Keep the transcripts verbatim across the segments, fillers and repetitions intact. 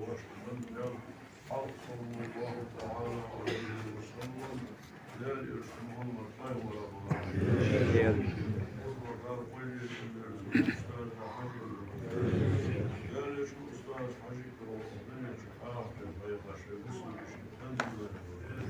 Хьалха, صلى الله تعالى عليه وسلم, Даьла Элча Мухьаммад пайхамар хилар. Даьла Элча устаз Хьажи. Даьла Элча устаз Хьажи, Дала дунен чу, ахарта пайхамар шоай бусалба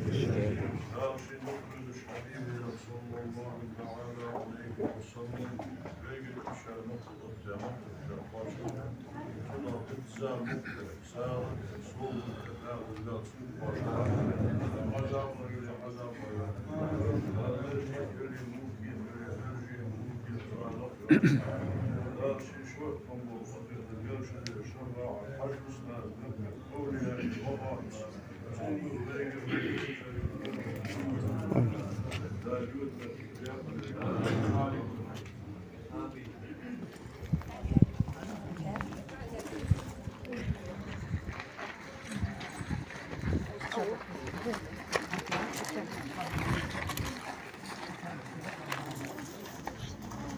вежарий. Дала ший мукъ луш Хьабиб, صلى الله تعالى عليه وسلم, вайга ший мукъ луш, мукъ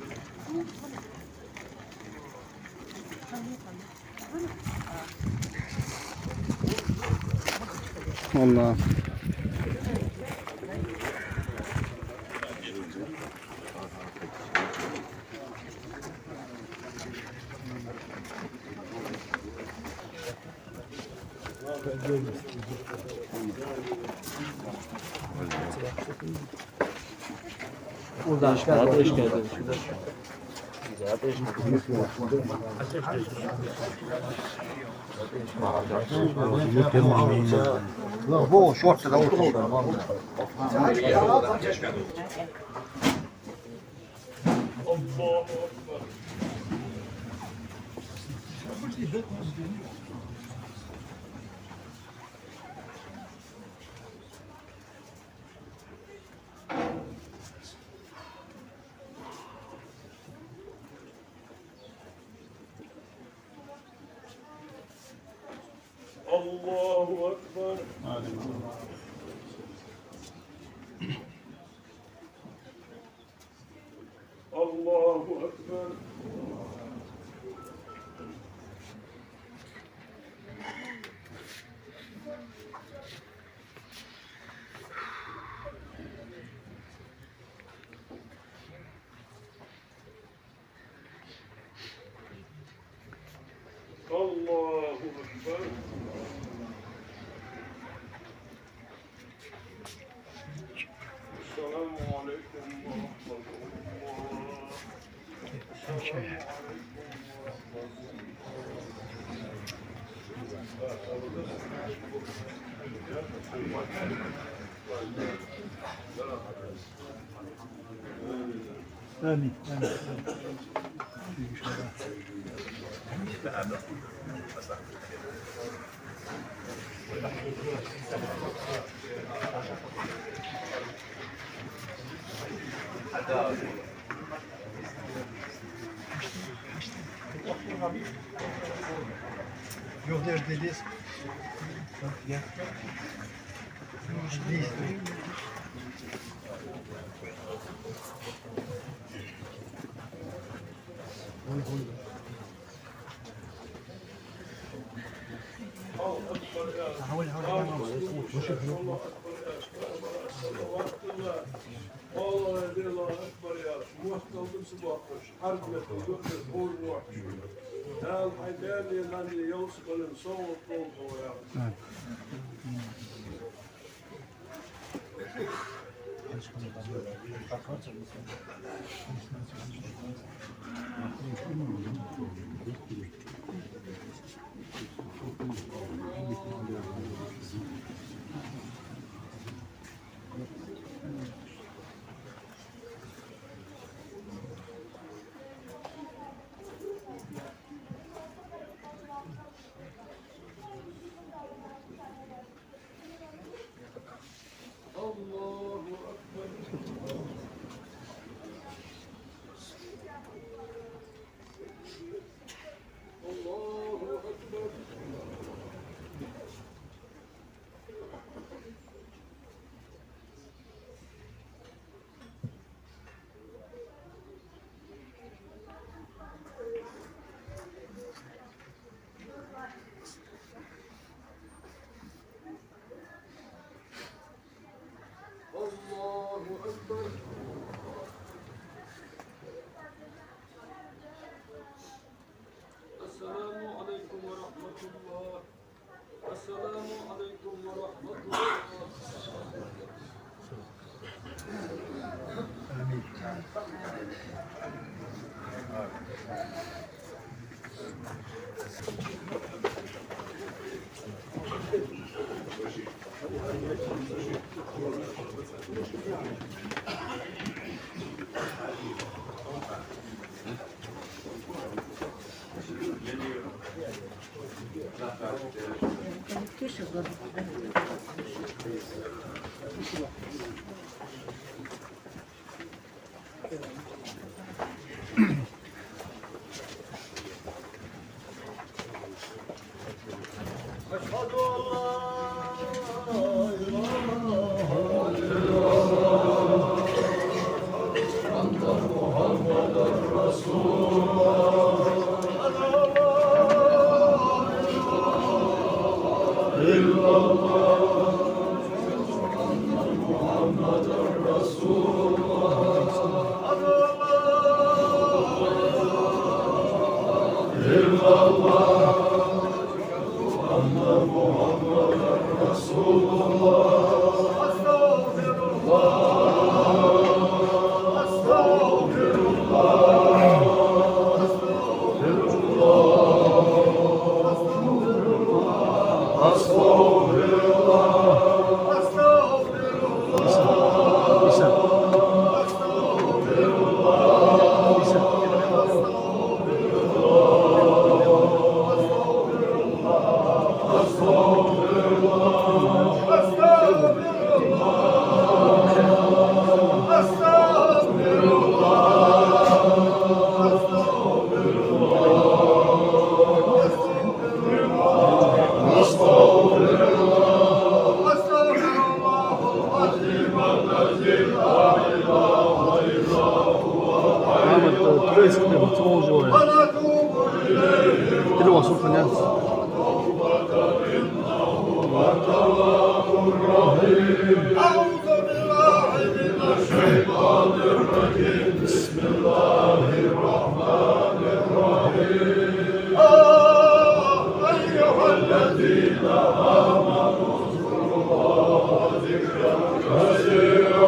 луш, والله. الله أكبر. الله أكبر. الله أكبر. السلام عليكم ورحمة الله. السلام عليكم ورحمة الله. آمين. آمين. الله أكبر. أشهد أن لا إله إلا الله، أن محمدا رسول الله. إلا الله، أن محمدا رسول الله. إلا الله، أن محمدا رسول الله. أستغفر الله. أستغفر الله. أستغفر الله. أستغفر الله. أستغفر الله. Ahmad, э, турецкий, э, цо уже. Телефон сохраняется. أعوذ بالله من الشيطان الرجيم. بسم الله الرحمن الرحيم. يا أيها الذين آمنوا اذكروا الله ذكرا كثيرا.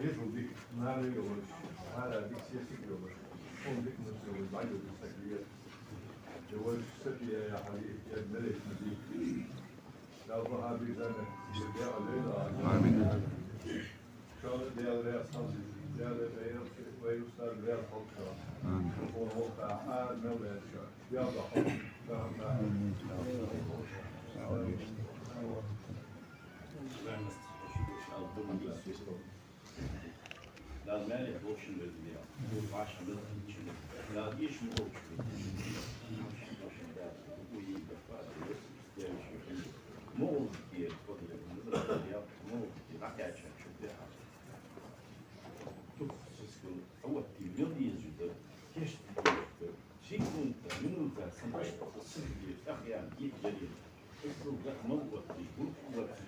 Еза дика нана йолаш, хӀара дика сесаг йолаш, шун дика нус йолаш, дӀайолаш саг ле. Йолаш саг ле яхьари, я мелеш ма дий. Дала бахьа бирзана, я Даьла лейла. Амин. Шоана Даьла раьза хилда, Даьла вай, вай устаз раьза хилда шоана. Амин. Шоана воккха а мел ваьнна ша. Даьла бахьа, бахьа, бахьа. Амин. Дала маьле долчун везде, Дала вӀашагӀ беза хилча, Дала эшам болчун везде, Дала уйин бафа а деза, мугӀал дера, мугӀал дера, дӀакхаьчача чу дехьа. Тух сискал, а вот ти мел дезаш дар, кешта дезаш дар. Секунда, минута, сан иштта сиха деза, тӀехъян, йиъ яле. Иззал дакъа мел отташ, гурхӀ отташ,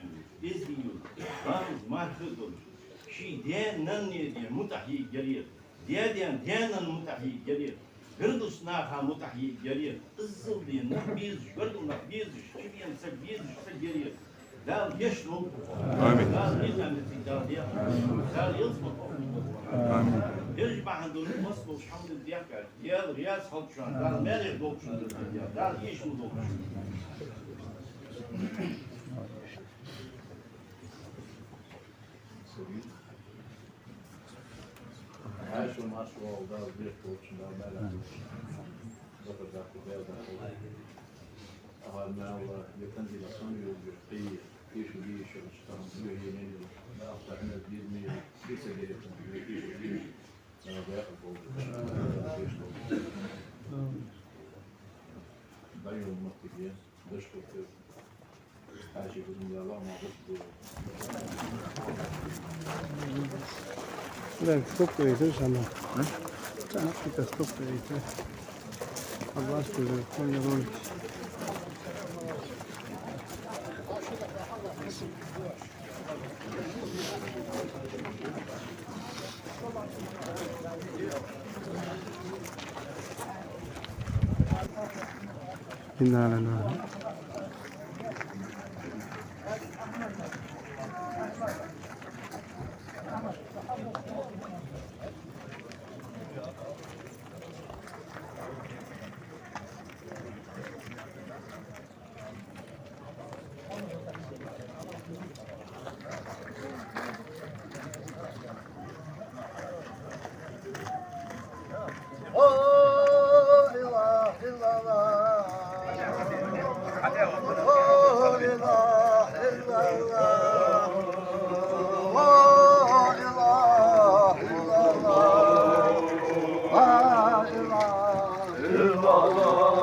эздий йолаш, ламаз марха а долаш, ший даь-нанна де мутӀахьа йиъ яле, даь-даь-наьна мутӀахьа йиъ яле, гаргарча наха мутӀахьа йиъ яле, иззал де нах безаш, гаргара нах безаш, чубена саг безаш саг яле, Дала гешт долда. Амин. Дала нийсса меттиг Дала дехар. Дала ялсмала къахетам лолда. Амин. Ержа бахьан долаш массадолча хӀаман дехкар. Даьла раьза хилда шоана, Дала маьле долда шоана, Дала эшам долда шоана. Хьаьша-маьрша вола Дала бехк болчун Дала маьле долда. Бакъдар даккха Даьла даккха. Ахьа мел я танзила сан йолаш, кхы, кхы шу дийша, шу там, ю хьенен йолаш, Дала тахьнал дизме, кхы са герефан, кхы шу дийша. Дала бехк болда. Дала бехк болда. Дала йолматтиге. Так, сколько это самое? А? Так, это сколько это? Аббас, ты же, Коля Роликс. إنا لله. لا إله إلا الله. لا إله إلا الله. لا إله إلا الله. لا إله إلا الله.